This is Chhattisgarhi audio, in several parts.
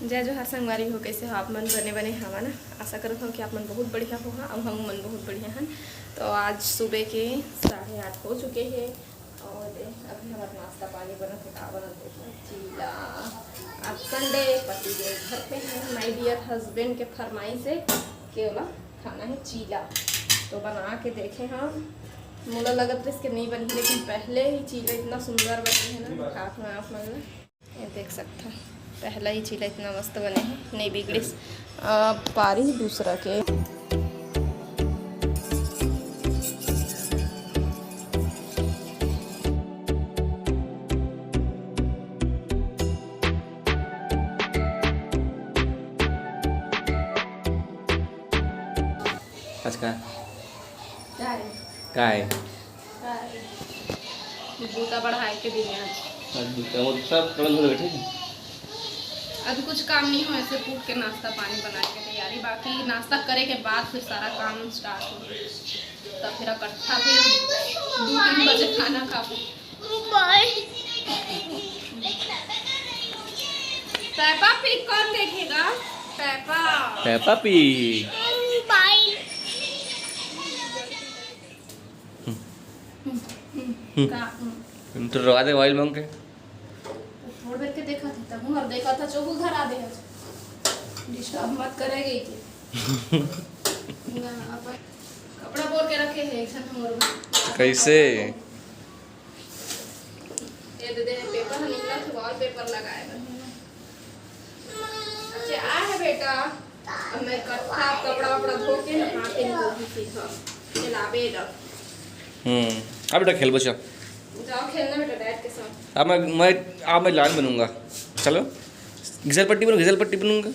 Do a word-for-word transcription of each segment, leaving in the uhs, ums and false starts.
जय जोहार संगवारी हो, कैसे हो आप मन? बने बने हवा ना? आशा करत हूँ कि आप मन बहुत बढ़िया हो हा, अउ हम मन बहुत बढ़िया हन। तो आज सुबह के साढ़े आठ हो चुके हैं और अभी हमारा नाश्ता पानी बनत है। का बनत है? चीला। आज संडे, पति देव घर पे हैं। माय डियर हस्बैंड के फरमाइश है कि ओला खाना है चीला, तो बना के देखे हम। मोला लगत रहिस कि नहीं बनही, लेकिन पहले ही चीला इतना सुंदर बने है ना, दिखात मैं आप मन ला। ये देख सकथव, पहला ही चीला इतना मस्त बने हे, नहीं बिगड़िस। अब पारी दूसरा के। आज का? काय? काय? काय? बूता बढ़ाए के दिन है आज। आज बूता, वो सब कपड़ा धो बैठे हैं। अभी कुछ काम नहीं हो, ऐसे उठ के नाश्ता पानी बनाए के तैयारी, बाकी नाश्ता करे के बाद फिर सारा काम स्टार्ट हो, तब फिर इकट्ठा फिर दो तीन बजे खाना खाबो। पेपा पिग कौन देखेगा? पेपा। Peppa pig. का? हम्म। तुम तो रोवा दे मोबाइल मांग के। थोड़ देर के देखा था तब, और देखा था चोगुल धरा दे। डिस्टर्ब मत करे गई थी। ना, अपन कपड़ा बोर के रखे हैं एक जन हमर। कैसे? ये दे दे, पेपर ह निकला तो वॉलपेपर लगाए बर। अच्छा, आ है बेटा, अब मैं कट्ठा कपड़ा वपड़ा धो के नहा के निकलती थी घर। चला बेटा। हम्म। अब बेटा खेल बच्चा। जाओ खेलना बेटा डैड के साथ। अब मैं, मैं, अब मैं लाल बनूंगा। चलो, घिसल पट्टी बनूंगा, घिसल पट्टी बनूंगा।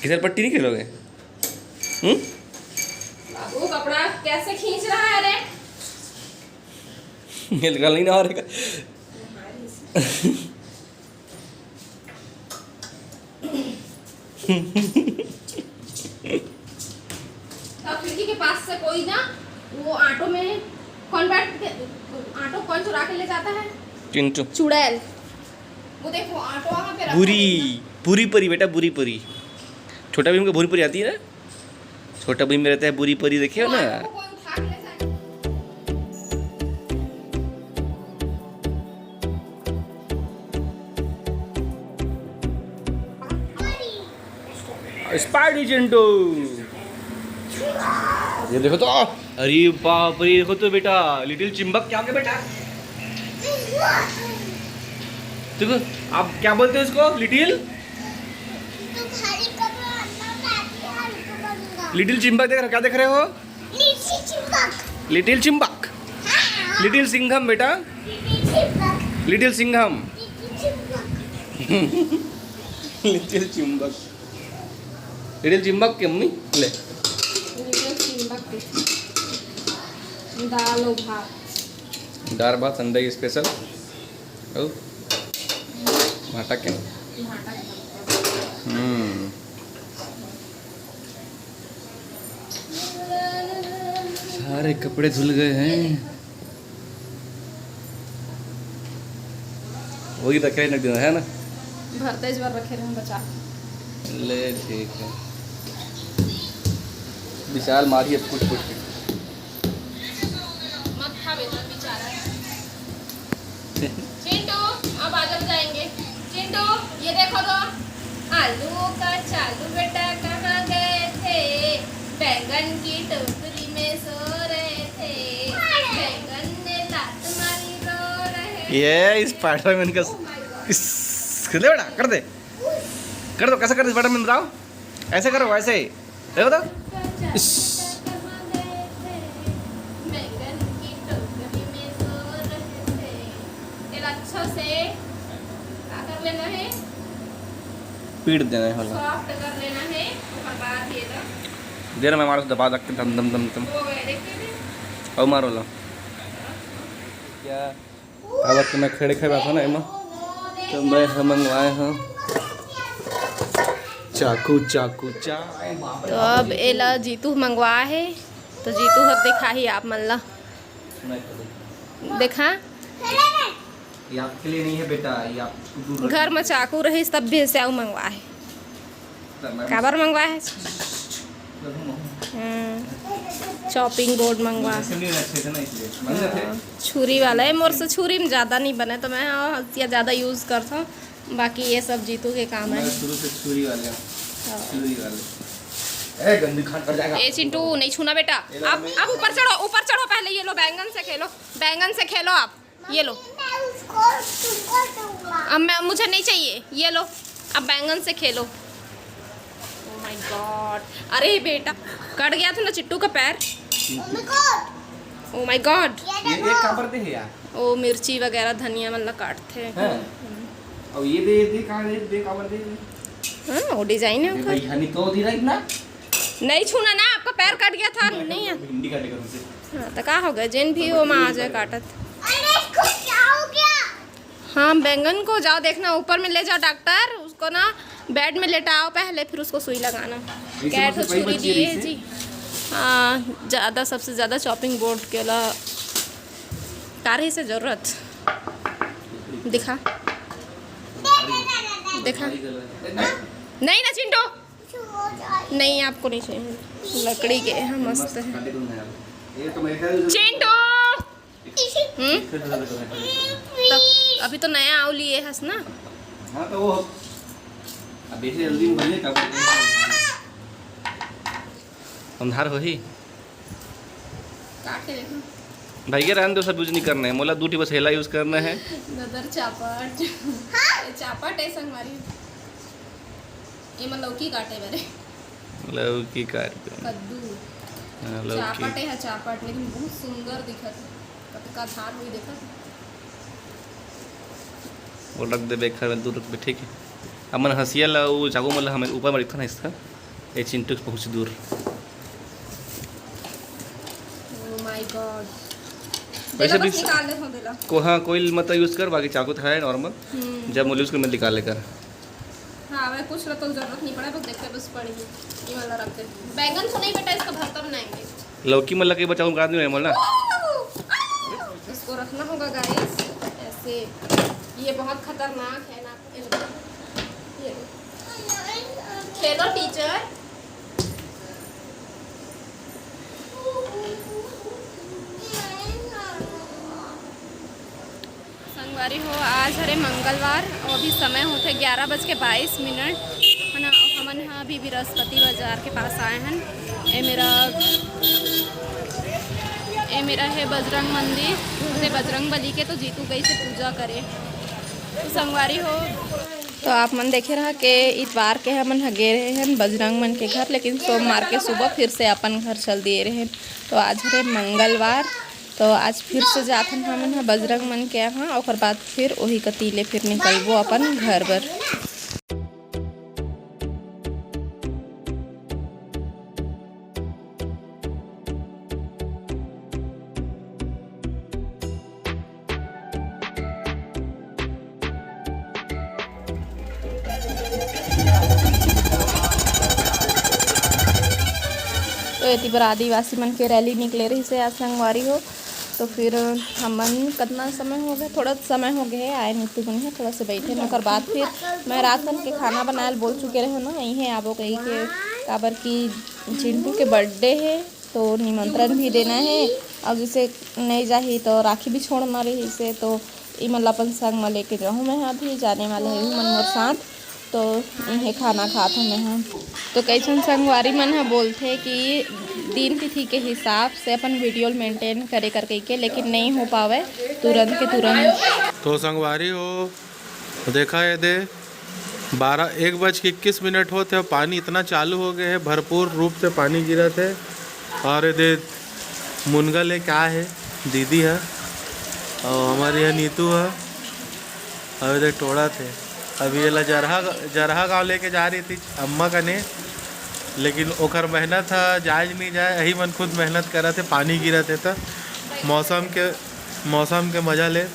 घिसल पट्टी नहीं खेलोगे? हम्म? बाबू कपड़ा कैसे खींच रहा है रे? ये गल नहीं ना हो रहेगा। और खिड़की के पास से कोई ना, वो ऑटो में कौन बैठ के, ऑटो कौन चुरा के ले जाता है? चिंटू। चुड़ैल। वो देखो, ऑटो वहाँ पे रखा भूरी, है ना। भूरी परी बेटा, भूरी परी। छोटा भीम को भूरी परी आती है ना? छोटा भीम में रहता है भूरी परी, देखे हो वो ना? ऑटो को कोई उठा के ले जाए। स्पाइडी चिंटू। ये देखो तो, अरे बाप रे, देखो तो बेटा, लिटिल चिंबक क्या हो गया बेटा? देखो, आप क्या बोलते हो इसको? लिटिल? लिटिल चिंबक देख रहे हो, क्या देख रहे हो? लिटिल चिंबक। लिटिल चिंबक। हाँ। लिटिल सिंघम बेटा। लिटिल चिंबक। लिटिल सिंघम। लिटिल चिंबक। लिटिल चिंबक। लिटिल चिंबक के मम्मी ले। लिटिल चिंबक के। दाल और भात। दाल भात संडे स्पेशल। और भाटा के। भाटा के। हम्म। सारे कपड़े धुल गए हैं। वही रखे हैं, रख देना है ना। भरते इस बार रखे रहे बचा। ले ठीक है। विशाल मारी अब कुछ कुछ। मत खा बेटा, बेचारा है। चिंटू, अब आ जाओ, जाएंगे। चिंटू, ये देखो तो, आलू का चालू बेटा कहाँ गए थे? बैंगन की टोकरी में सो रहे थे। बैंगन ने लात मारी, रो रहे ये थे। स्पाइडरमैन का Oh my God। इस, कर दे बेटा, कर दे, कर दो। कैसे कर दे स्पाइडरमैन, बताओ। ऐसे करो, ऐसे। देखो तो। इस। बैंगन की टोकरी में सो रहे थे। तेरा अच्छा से क्या कर लेना है? पीट देना है वाला। सॉफ्ट कर लेना है, ओकर बाद ये ना। दे ना, मैं मारो दबा दक दम दम दम दम। हो गए, देखते थे। और मारो ला। क्या? काबर के मैं खड़े खड़े बैठा ना एमा, तो मैं ह मंगवाए हूँ चाकू, चाकू, चाकू। तो अब एला जीतू मंगवाए हे, तो जीतू हर दिखाही आप मन ला। देखा, ये आपके लिए नहीं है बेटा, ये आप उसको दूर रखो। घर में चाकू रहिस तब भी स्याऊ मंगवा है। काबर मंगवा है? चॉपिंग बोर्ड मंगवा है। छुरी वाला है, मोर से छुरी में ज़्यादा नहीं बने तो मैं हंसिया ज़्यादा यूज़ करता हूँ। बाकी ये सब जीतू के काम है। शुरू से छुरी वाले हैं। छुरी वाले। ए, गंदी खान पड़ जाएगा। ए चिंटू, नहीं छूना बेटा। अब अब ऊपर चढ़ो, ऊपर चढ़ो, पहले ये लो, बैंगन से खेलो, बैंगन से खेलो आप। ये लो। अब मैं, मुझे नहीं चाहिए, ये लो, अब बैंगन से खेलो। Oh my God, अरे बेटा, कट गया था ना चिट्टू का पैर। Oh my God। ये एक काबर दे है यार। ओ मिर्ची वगैरह, धनिया मतलब काटते हैं। हाँ। और ये दे, ये दे, कहाँ दे, दे, काबर दे? हाँ, वो डिजाइन है। भाई, हनी तो दी रही ना। नहीं छूना ना, आपका पैर कट गया था, नहीं है। भिंडी काटे करूँ से। हाँ, तो का हो गया, जेन भी वो माँ आ जाए काटत। अरे, इसको क्या हो गया? हाँ, बैंगन को जाओ देखना, ऊपर में ले जाओ डॉक्टर, उसको ना बेड में लेटाओ पहले, फिर उसको सुई लगाना। कैट हो छुरी दिए जी। हाँ, ज़्यादा, सबसे ज़्यादा चॉपिंग बोर्ड के ला कारी से जरूरत। दिखा, दिखा। नहीं ना चिंटू, नहीं, आपको नहीं चाहिए, लकड़ी के हैं, मस्त है। चिंटू। हम्म? तो अभी तो नया आव लिए हस ना। हाँ, तो वो अब ऐसे जल्दी में बने, कब अंधार होही। काट के देखो। भैया रहने दो, सब यूज नहीं करना है, मोला दू ठी बस हेला यूज करना है। नदर चापट। ये चापट है संगवारी। ये मन लौकी काटे बरे। लौकी काट के। कद्दू। हाँ, लौकी। चापट है, चापट, लेकिन बहुत सुंदर दिखत है। कतका धार हुई देखत। वो रख देबे घर में, दूर रखबे, ठीक है। हमन हंसिया ला, वो चाकू मन ला हमन ऊपर में रखथन, इसका ये चिंटू से पहुँच दूर। Oh my God। वैसे भी निकाल ले, हो देला। को, हाँ, कोई मत यूज कर, बाकी चाकू था है नॉर्मल। हम्म। जब मोली उसको मैं निकाल लेकर। हाँ, वह कुछ तो जरूरत नहीं पड़ा, बस देखते बस पड़ी। ये वाला रख दे। बैंगन को नहीं बेटा, इसका भरता बनाएंगे। लौकी में लगे बचाऊँ का आदमी है मोला। इसको रखना होगा गाइस, ऐसे। ये बहुत खतरनाक है ना। ये लो। खेलो टीचर। संगवारी हो, आज हरे मंगलवार और अभी समय होथे ग्यारह बज के बाईस मिनट, है ना। हमन ह अभी बृहस्पति बाजार के पास आए हन। ए मेरा, ए मेरा है बजरंग मंदिर, ते बजरंग बली के तो जीतू गई से पूजा करे। तो संगवारी हो, तो आप मन देखे रहा के इतवार के हमन ह गे रहे हन बजरंग मन के घर, लेकिन सोमवार के सुबह फिर से अपन घर चल दिए रहे। तो आज हरे मंगलवार, तो आज फिर से जाथन हमन ह बजरंग मन के यहाँ, ओकर बाद फिर वही कती ले फिर निकलबो अपन घर बर। तो एती बर आदिवासी मन के रैली निकले रहिस हे आज संगवारी हो। तो फिर हमन कतना समय हो गए, थोड़ा समय हो गए आए नीतू मन हे, थोड़ा से बैठे न, ओकर बाद फिर मैं रात मन के खाना बनाए ल बोल चुके रहे ना, यही है आबो कही के, काबर कि चिंटू के बर्थडे है तो निमंत्रण भी देना है। अब जैसे नहीं जाही तो राखी भी छोड़ मारे ही से, तो इमन ला अपन संग में लेके जाहूँ मैं अभी जाने वाला है मन मोर साथ। तो इहे खाना खात हूँ मैं ह। तो कइसन संगवारी मन ह बोलथे कि दिन तिथि के हिसाब से अपन वीडियो ल मेंटेन करे कर कहिके, लेकिन नहीं हो पावे तुरंत के तुरंत। तो संगवारी हो, देखा ये दे, बारह, एक बज के इक्कीस मिनट होत हे, पानी इतना चालू हो गए है, भरपूर रूप से पानी गिरत है। और ये दे मुनगा लेके आए है दीदी है, और हमारे यहाँ नीतू है, और ये दे टोड़ा थे। अभी ये ला जरहा, जरहा गाँव लेके जा रही थी अम्मा कने, लेकिन ओकर मेहनत ह जायज नहीं जाए, यही मन खुद मेहनत करत हे, पानी गिरत हे त मौसम के मौसम के मजा ले।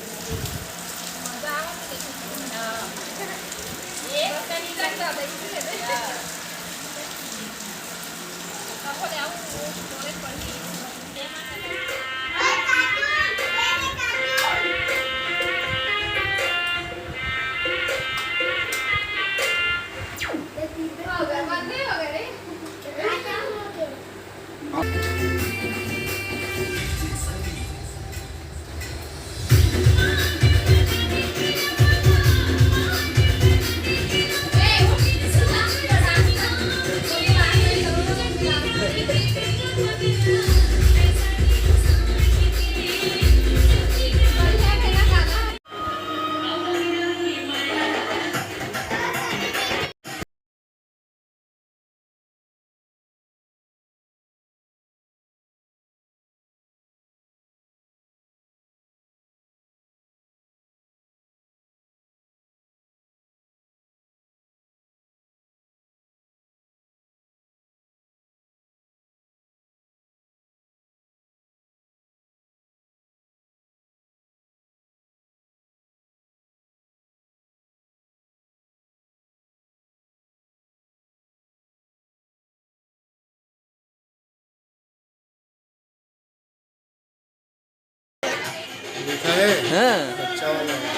हाँ। अच्छा वाला है।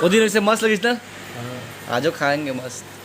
वो दिन वैसे मस्त लगिस ना। आजो खाएंगे मस्त।